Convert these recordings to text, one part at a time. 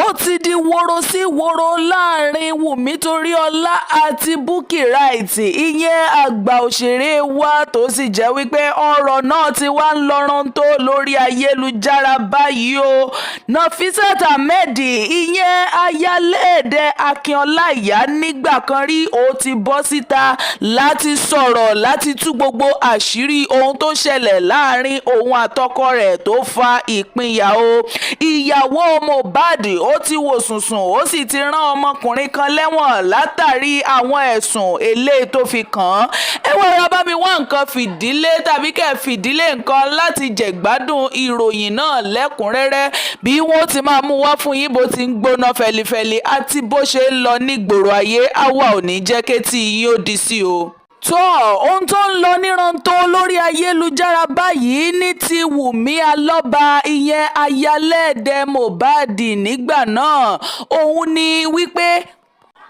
Ó ti di woro sí woro láàrin Wumi Toríọlá àti Bukky Wright, ìyẹn àgbà òṣèré wa, tó sì jẹ́ wípé ọ̀rọ̀ náà ti wá ń lọ́rọ́ńtò lórí ayélujára báyìí o. Nafisat Ahmed, ìyẹn ayaléèdè Akínọlá Ìyá nígbà kan rí, ó ti bọ́ síta láti sọ̀rọ̀ láti tú gbogbo àṣírí ohun tó ṣẹlẹ̀ láàrin òun àtọkọ rẹ̀ tó fa ìpínyà o. Ìyàwó Mohbad, ó ti wò sùnsùn, ó sì ti rán ọmọkùnrin kan lẹ́wọ̀n látàrí àwọn ẹ̀sùn eléyìí tó fi kàn án. Ẹ wá ra bá mi wá nǹkan fìdílé tàbí kẹ́ fìdílé nǹkan láti jẹ̀gbádùn ìròyìn náà lẹ́kùnrẹ́rẹ́, bí wọ́n ti máa mú wá fún yín bó ti ń gbóná fẹlifẹli àti bó ṣe ń lọ nígboro ayé. Àwa ò ní jẹ́ kétí yín ó di sí o. Tó ohun tó ń lọ nírántó lórí ayélujára báyìí ní ti Wumi Alọ́ba, ìyẹn ayálẹ̀ẹ́dẹ́ Mohbad nígbà náà, òun ni wípé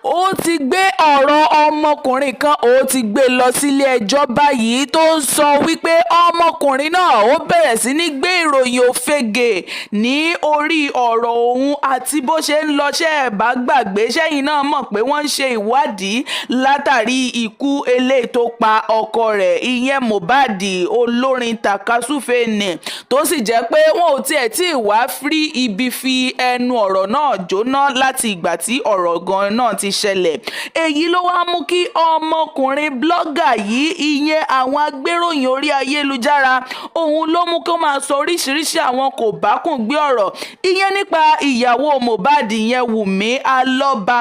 ó ti gbé ọ̀rọ̀ ọmọkùnrin kan, ó ti gbé e lọ sílé-ẹjọ́ báyìí, tó ń sọ wípé ọmọkùnrin náà ó bẹ̀rẹ̀ sí ní gbé ìròyìn òfegè ní orí ọ̀rọ̀ òun àti bó ṣe ń lọ. Ṣẹ́ ẹ̀ bá gbàgbé, sẹ́yìn náà mọ̀ pé wọ́n ń ṣe ìwádìí látàrí ikú eléyìí tó pa ọkọ rẹ̀, ìyẹn Mohbad, olórin tàkasúfèé nì, tó sì jẹ́ pé wọn ò tiẹ̀ tí ì wá fírí ibi fi ẹnu ọ̀rọ̀ náà jóná láti ìgbà tí ọ̀rọ̀ gan náà ti ṣẹlẹ̀. Èyí ló wá mú kí ọmọkùnrin blogger yìí, ìyẹn àwọn agbéròyìn orí ayélujára, òun ló mú kó máa sọ oríṣiríṣi àwọn kò bá kùn gbé ọ̀rọ̀, ìyẹn nípa ìyàwó Mohbad, ìyẹn Wumi Alọ́ba.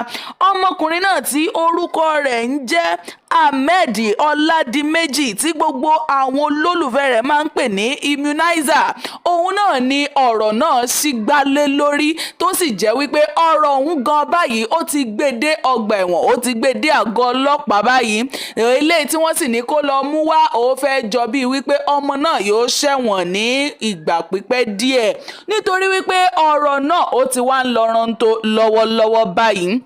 Ọmọkùnrin náà tí orúkọ rẹ̀ ń jẹ́ Ahmed Ọládìméjì, tí gbogbo àwọn olólùfẹ́ rẹ̀ máa ń pè ní Immunizer, òun náà ni ọ̀rọ̀ náà sì gbálé lórí, tó sì jẹ́ wípé ọ̀rọ̀ ọ̀hún gan báyìí, ó ti gbé dé ọgbà ẹ̀wọ̀n, ó ti gbé dé àgọ́ ọlọ́pàá báyìí. Eléyìí tí wọ́n sì ní kó lọ mú wá, ó fẹ́ jọ bíi wípé ọmọ náà yóò ṣẹ̀wọ̀n ní ìgbà pípẹ́ díẹ̀, nítorí wípé ọ̀rọ̀ náà ó ti wá ń lọ rántó lọ́wọ́lọ́wọ́ báyìí.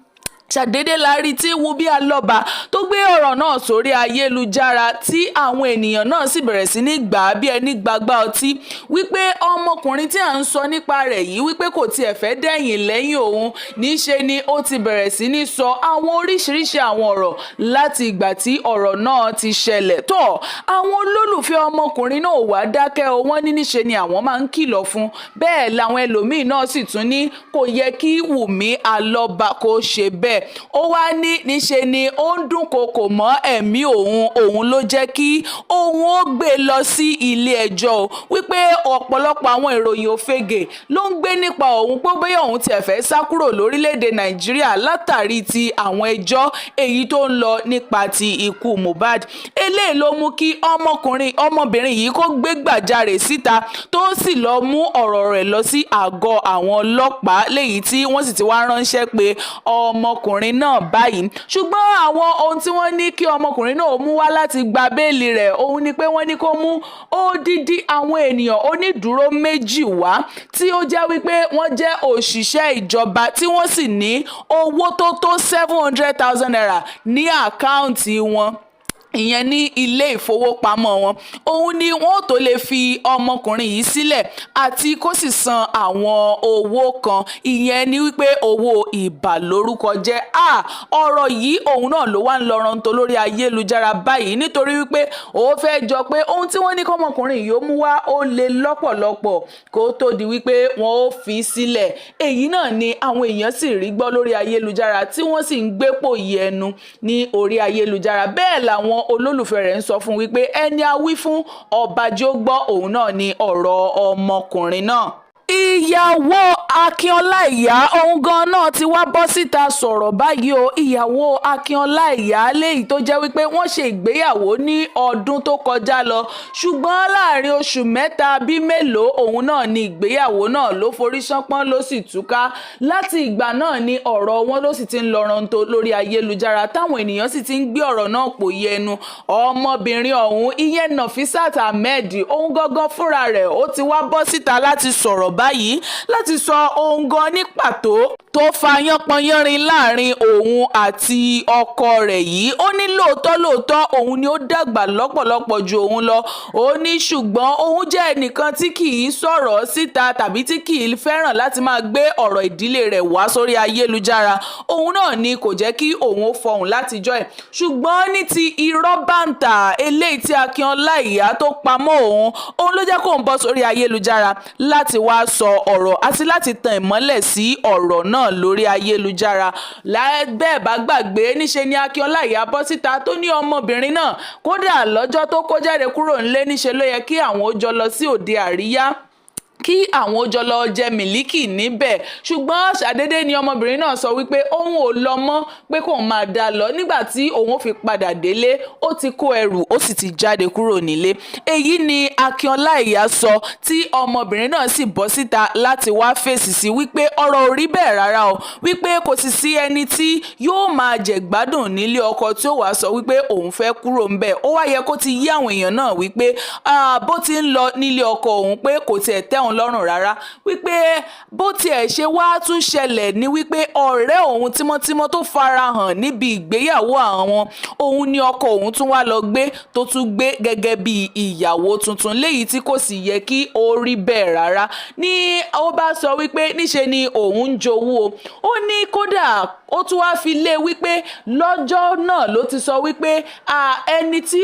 Ṣàdédé la rí tí Wumi Alọ́ba tó gbé ọ̀rọ̀ náà sórí ayélujára, tí àwọn ènìyàn náà sì bẹ̀rẹ̀ sí ní gbà á bí ẹni gbàgbá ọtí, wípé ọmọkùnrin tí à ń sọ nípa rẹ̀ yìí, wípé kò tiẹ̀ fẹ́ dẹ̀yìn lẹ́yìn òun. Níṣe ni ó ti bẹ̀rẹ̀ sí ní sọ àwọn oríṣiríṣi àwọn ọ̀rọ̀ láti ìgbà tí ọ̀rọ̀ náà ti ṣẹlẹ̀. Tó àwọn olólùfẹ́ ọmọkùnrin náà wá dákẹ́ o. Wọ́n ní níṣe ni àwọn máa ń kìlọ̀ fún bẹ́ẹ̀. Làwọn ẹlòmíín náà sì tún ní kò yẹ kí Wumi Alọ́ba kó ṣe bẹ́ẹ̀. Ó wá ní níṣe ni ó ń dúnkookò mọ́ ẹ̀mí òun, òun ló jẹ́ kí òun ó gbé e lọ sí ilé ẹjọ́ o, wípé ọ̀pọ̀lọpọ̀ àwọn ìròyìn òfegè ló ń gbé nípa òun, pé bóyá òun tiẹ̀ fẹ́ sá kúrò lórílẹ̀‐èdè Nàìjíríà látàrí ti àwọn ẹjọ́ èyí tó ń lọ nípa ti ikú Mohbad. Eléyìí ló mú kí ọmọkùnrin ọmọbìnrin yìí kó gbé gbàjarè síta, tó sì lọ mú ọ̀rọ̀ rẹ̀ lọ sí àgọ́ àwọn ọlọ́pàá, léyìí tí wọ́n sì ti wá ránṣẹ́ pé ọmọkùnrin náà báyìí. Ṣùgbọ́n àwọn ohun tí wọ́n ní kí ọmọkùnrin náà mú wá láti gba béèlì rẹ̀, òun ni pé wọ́n ní kó mú odidi àwọn ènìyàn onídùúró méjì wá, tí ó jẹ́ wípé wọ́n jẹ́ òṣìṣẹ́ ìjọba, tí wọ́n sì ní owó tó tó ₦700,000 ní àkáǹtì wọn, ìyẹn ní ilé ìfowópamọ́ wọn. Òun ni wọ́n tó lè fi ọmọkùnrin yìí sílẹ̀, àti kó sì san àwọn owó kan, ìyẹn ní wípé owó ìbàlórúkọjẹ́. Ọ̀rọ̀ yìí, òun náà ló wá ń lọ rántó lórí ayélujára báyìí, nítorí wípé ó fẹ́ jọ pé ohun tí wọ́n ní kọ́mọkùnrin yìí ó mú wá, ó le lọ́pọ̀lọpọ̀ kó tó di wípé wọ́n ó fi sílẹ̀. Èyí náà ni àwọn èèyàn sì rí gbọ́ lórí ayélujára, tí wọ́n sì ń gbépò yìí ẹnu ní orí ayélujára. Bẹ́ẹ̀ làwọn olólùfẹ́ rẹ̀ ń sọ fún wípé ẹni a wí fún ọba jó gbọ́, òun náà ni ọ̀rọ̀ ọmọkùnrin náà. Ìyàwó Akínọlá Ìyá, òun gan náà ti wá bọ́ síta sọ̀rọ̀ báyìí o. Ìyàwó Akínọlá Ìyá léyìí tó jẹ́ wípé wọ́n ṣe ìgbéyàwó ní ọdún tó kọjá lọ, ṣùgbọ́n láàrin oṣù 3 bí mélòó, òun náà ni ìgbéyàwó náà ló forí ṣánpọ́n, ló sì túká. Láti ìgbà náà ni ọ̀rọ̀ wọn ló sì ti ń lọ rántó lórí ayélujára, táwọn ènìyàn sì ti ń gbé ọ̀rọ̀ náà pòye ẹnu. Ọmọbìnrin ọ̀hún, ìyẹn Nafisat Ahmed, òun gangan fúnra rẹ̀, ó ti wá bọ́ síta láti sọ̀rọ̀ báyìí, láti sọ ohun gan ní pàtó. Tó fa yánpọnyánrin láàrin òun àti ọkọ rẹ̀ yìí. Ó ní lóòótọ́ lóòótọ́, òun ni ó dàgbà lọ́pọ̀lọpọ̀ ju òun lọ. Ó ní ṣùgbọ́n òun jẹ́ ẹnìkan tí kì í sọ̀rọ̀ síta tàbí tí kì í fẹ́ràn láti máa gbé ọ̀rọ̀ ìdílé rẹ̀ wá sórí ayélujára. Òun náà ni kò jẹ́ kí òun ó fọhùn látijọ́ ẹ̀. Ṣùgbọ́n ní ti irọ́ bàǹtà eléyìí tí Akin Ọláìyá tó pamọ́ òun, òun ló jẹ́ kóun bọ́ sórí ayélujára láti wá sọ ọ̀rọ̀ àti láti tan ìmọ́lẹ̀ sí ọ̀rọ̀ náà lórí ayélujára. Bẹ́ẹ̀ bá gbàgbé, níṣe ni Akin Ọláìyá bọ́ síta tó ní ọmọbìnrin náà, kódà lọ́jọ́ tó kó jáde kúrò nílé, níṣe ló yẹ kí àwọn ó jọ lọ sí òde àríyá, kí àwọn ó jọ lọ jẹ mílíkì níbẹ̀. Ṣùgbọ́n ṣàdédé ni ọmọbìnrin náà sọ wípé òun ò lọ mọ́, pé kóun máa dá lọ. Nígbà tí òun ó fi padà délé, ó ti kó ẹrù, ó sì ti jáde kúrò nílé. Èyí ni Akin Ọláìyá sọ, tí ọmọbìnrin náà sì bọ́ síta láti wá fèsì sí wípé ọ̀rọ̀ ò rí bẹ́ẹ̀ rárá o, wípé kò sì sí ẹni tí yóò máa jẹ̀gbádùn nílé ọkọ tí ó wàá sọ wípé òun fẹ́ kúrò ńbẹ̀. Ó wá yẹ kó ti yí àwọn èèyàn náà wípé bó ti ń lọ nílé ọkọ òun, pé kò tiẹ̀ tẹ́ òun lọ́rùn rárá. Wípé bó tiẹ̀ ṣe wá tún ṣẹlẹ̀ ní wípé ọ̀rẹ́ òun tímọ́tímọ́ tó farahàn níbi ìgbéyàwó àwọn, òun ni ọkọ òun tún wá lọ gbé, tó tún gbé gẹ́gẹ́ bí ìyàwó tuntun, léyìí tí kò sì yẹ kí ó rí bẹ́ẹ̀ rárá. Ní ó bá sọ wípé níṣe ni òun ń jowú o. Ó ní kódà ó tún wá fi lé wípé lọ́jọ́ náà ló ti sọ wípé ẹni tí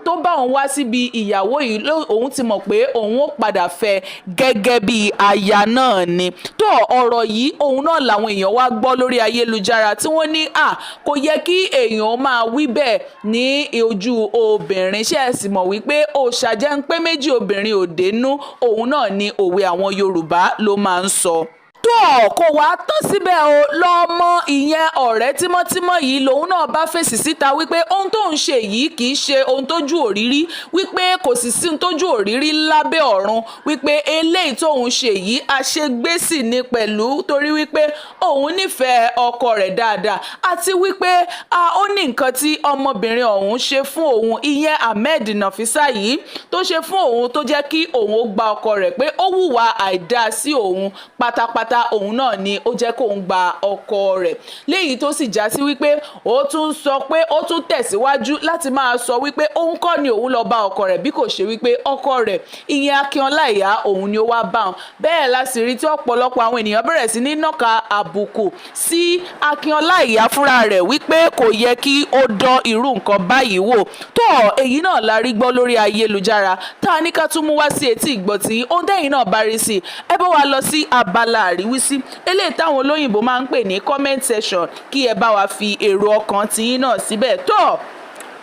tó bá òun wá síbi ìyàwó yìí, òun ti mọ̀ pé òun ó padà fẹ́ gẹ́gẹ́ bí aya náà ni. Tó ọ̀rọ̀ yìí, òun náà làwọn èèyàn wá gbọ́ lórí ayélujára tí wọ́n ní à kò yẹ kí èèyàn máa wí bẹ́ẹ̀ ní ojú obìnrin. Ṣé ẹ sì mọ̀ wípé òòṣà jẹ́ ń pé méjì, obìnrin ò dénú? Òun náà ni òwe àwọn Yorùbá ló máa ń sọ. Tó kò wá tán síbẹ̀ o. Lọ́mọ ìyẹn, ọ̀rẹ́ tímọ́tímọ́ yìí, lòun náà bá fèsì síta wípé ohun tó ń ṣe yìí kì í ṣe ohun tójú òrírí, wípé kò sì sí ohun tójú òrírí lábẹ́ ọ̀run, wípé eléyìí tóun ṣe yìí, àṣegbé sì ni pẹ̀lú, torí wípé òun nífẹ̀ẹ́ ọkọ rẹ̀ dáadáa, àti wípé ó ní nǹkan tí ọmọbìnrin ọ̀hún ṣe fún òun, ìyẹn Ahmed Nafisa yìí, tó ṣe fún òun tó jẹ́ kí òun ó gba ọkọ rẹ̀, pé ó hùwà àìdáa sí òun pátápátá, òun náà ni ó jẹ́ kóun gba ọkọ rẹ̀. Léyìí tó sì já sí wípé ó tún sọ pé ó tún tẹ̀síwájú láti máa sọ wípé òun kọ́ ni òun lọ bá ọkọ rẹ̀, bí kò ṣe wípé ọkọ rẹ̀, ìyẹn Akin Ọláìyá, òun ni ó wá bá wọn. Bẹ́ẹ̀ la sì rí tí ọ̀pọ̀lọpọ̀ àwọn ènìyàn bẹ̀rẹ̀ sí ní nàka àbùkù sí Akin Ọláìyá fúnra rẹ̀ wípé kò yẹ kí ó dán irú nǹkan báyìí wò. Tó èyí náà la rí gbọ́ lórí ayélujára tá a ní ká tún mú wá sí etí ìgbọ́ tí ohun tẹ́yìn náà bá rí sí. Ẹ bá wa lọ sí abala àríwísí eléyìí táwọn olóyìnbó máa ń pè ní comment section, kí ẹ bá wa fi èrò ọkàn tiyín náà síbẹ̀. Tó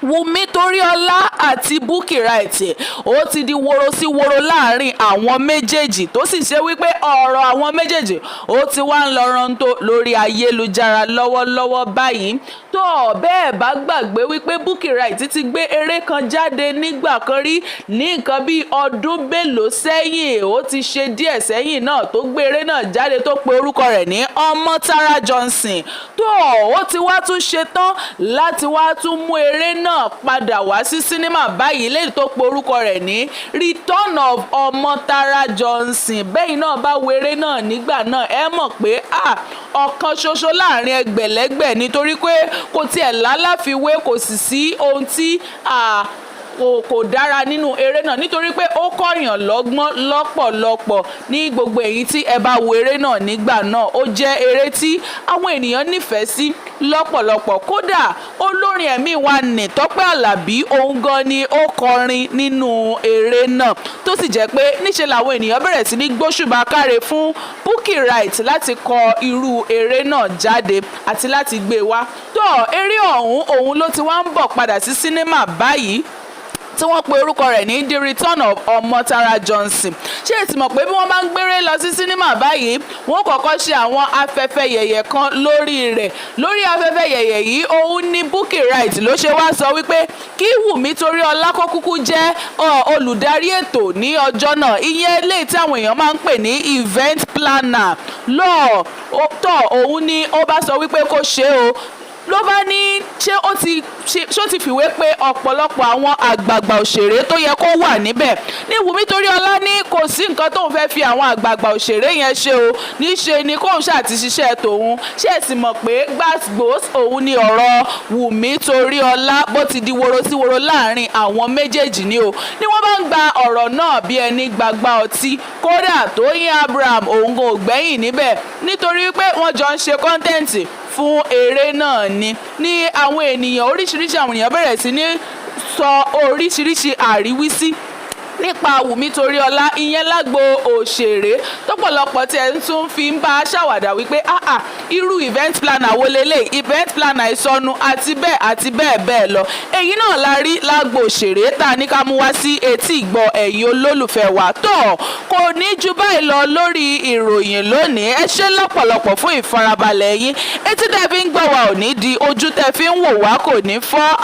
Wùmí Toríọlá àti Bukky Wright, ó ti di woro sí woro láàrin àwọn méjèèjì, tó sì ṣe wípé ọ̀rọ̀ àwọn méjèèjì, ó ti wá ń lọ rántó lórí ayélujára lọ́wọ́lọ́wọ́ báyìí. Tó bẹ́ẹ̀ bá gbàgbé wípé Bukky Wright ti gbé eré kan jáde nígbà kan rí, ní nǹkan bíi ọdún mélòó sẹ́yìn, ó ti ṣe díẹ̀ sẹ́yìn náà tó gbé eré náà jáde, tó pe orúkọ rẹ̀ ní Ọmọ́tárá Johnson. Tó ó ti wá tún ṣe tán láti wá tún mú eré náà padà wá sí sinimá báyìí, léyìí tó pe orúkọ rẹ̀ ní Return of Ọmọ́tárá Johnson. Bẹ́ẹ̀ náà bá wo eré náà nígbà náà, ẹ mọ̀ pé ọ̀kan ṣoṣo láàrin ẹgbẹ̀lẹ́gbẹ̀, nítorí pé kò tiẹ̀ lálàfiwé, kò sì sí ohun tí kò dára nínú eré náà, nítorí pé ó kọ́yàn lọ́gbọ́n lọ́pọ̀lọpọ̀. Ní gbogbo èyí tí ẹ bá wo eré náà nígbà náà, ó jẹ́ eré tí àwọn ènìyàn nífẹ̀ẹ́ sí lọ́pọ̀lọpọ̀. Kódà olórin ẹ̀mí wa ní Tọ́pẹ́ Àlàbí, òun gan ni ó kọrin nínú eré náà, tó sì jẹ́ pé níṣe làwọn ènìyàn bẹ̀rẹ̀ sí ní gbóṣùbà káre fún Bukky Wright láti kọ irú eré náà jáde àti láti gbé wá. Tó eré ọ̀hún, òun ló ti wá ń bọ̀ padà sí sinimá báyìí, tí wọ́n pe orúkọ rẹ̀ ní The Return of Ọmọ́tárá Johnson. Ṣé ẹ ti mọ̀ pé bí wọ́n bá ń gbéré lọ sí sinimá báyìí, wọ́n kọ́kọ́ ṣe àwọn afẹ́fẹ́ yẹ̀yẹ̀ kan lórí rẹ̀? Lórí afẹ́fẹ́ yẹ̀yẹ̀ yìí, òun ní Bukky Wright ló ṣe wá sọ wípé kí Wùmí Toríọlá kó kúkú jẹ́ olùdarí ètò ní ọjọ́ náà, ìyẹn eléyìí tí àwọn èèyàn máa ń pè ní event planner lọ́ọ̀. Tọ́ òun ni ó bá sọ wípé kó ṣe o. Ló bá ní ṣé ó ti ṣé ó ti fìwé pé ọ̀pọ̀lọpọ̀ àwọn àgbààgbà òṣèré tó yẹ kó wà níbẹ̀ ní Wùmí Toríọlá ní kò sí nǹkan tóun fẹ́ fi àwọn àgbààgbà òṣèré yẹn ṣe o, níṣe ni kóun ṣáà ti ṣiṣẹ́ tòun. Ṣé ẹ sì mọ̀ pé gbàgbós òun ni ọ̀rọ̀ Wùmí Toríọlá bó ti di woro sí woro láàrin àwọn méjèèjì ni o, ni wọ́n bá ń gba ọ̀rọ̀ náà bí ẹni gbagba ọtí. Kódà, Tóyìn Abraham òun kò gbẹ́yìn níbẹ̀, nítorí pé wọ́n jọ ń ṣe content fún eré náà ni. Ní àwọn ènìyàn, oríṣiríṣi àwọn ènìyàn bẹ̀rẹ̀ sí ní sọ oríṣiríṣi àríwísí nípa Wùmí Toríọlá, ìyẹn lágbo òṣèré, tọ́pọ̀lọpọ̀ tí ẹ ń tún fi ń bá a ṣàwàdà wípé, "Ah ah, irú event planner wo lélẹ̀, event planner ìsọnù," àti bẹ́ẹ̀ àti bẹ́ẹ̀ bẹ́ẹ̀ lọ. Èyí náà la rí lágbo òṣèré tá a ní ká mú wá sí etí ìgbọ́ ẹ̀yin olólùfẹ́ wa. Tó kò ní ju báyìí lọ lórí ìròyìn lónìí. Ẹ ṣé lọ́pọ̀lọpọ̀ fún ìfarabalẹ̀ yín. Etí tẹ́ fi ń gbọ́ wa ò ní di, ojú tẹ́ fi ń wò wá kò ní fọ́.